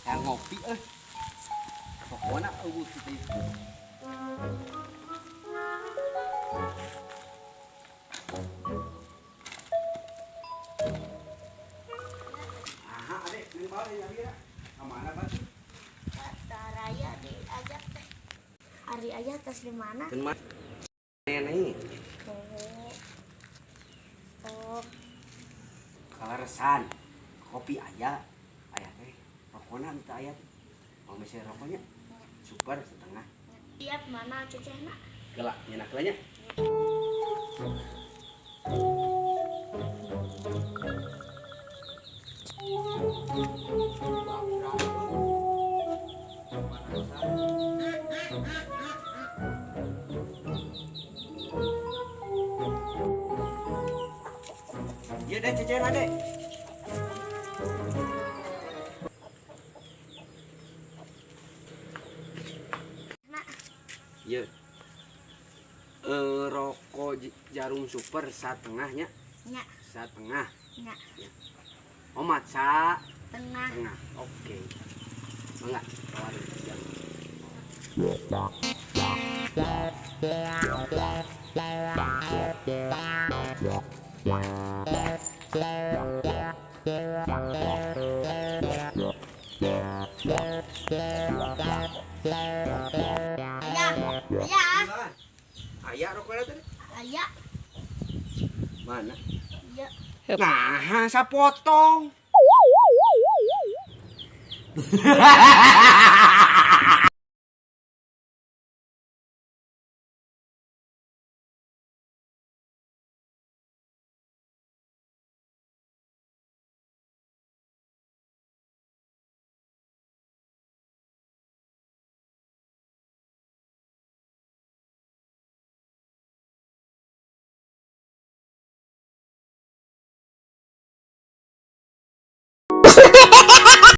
Yang ngopi euy. Pokona eueuh kitu. Aha, adek, neng bawa ya dia. Ka mana batu? Raya diajak teh. Ari ayah tos di mana? Teu mah. Nenek. Oh. Oh, Kaleresan. Kopi aya. Aya teh. Rokona teu aya teh. Mau meser rokoknya? Super setengah. Tiap mana cecehna? Gelak nyenak nya. Iya deh cecen adek. Nak, Iya. Rokok jarum super satengahnya, nya, satengah. Nya. Omat sa tengah. Tengah. Oke. Mangga, tawarin jarum. Ayah, ayah, Aya rokoknya tadi? Ayah, Mana? Iya. Nah, sapotong.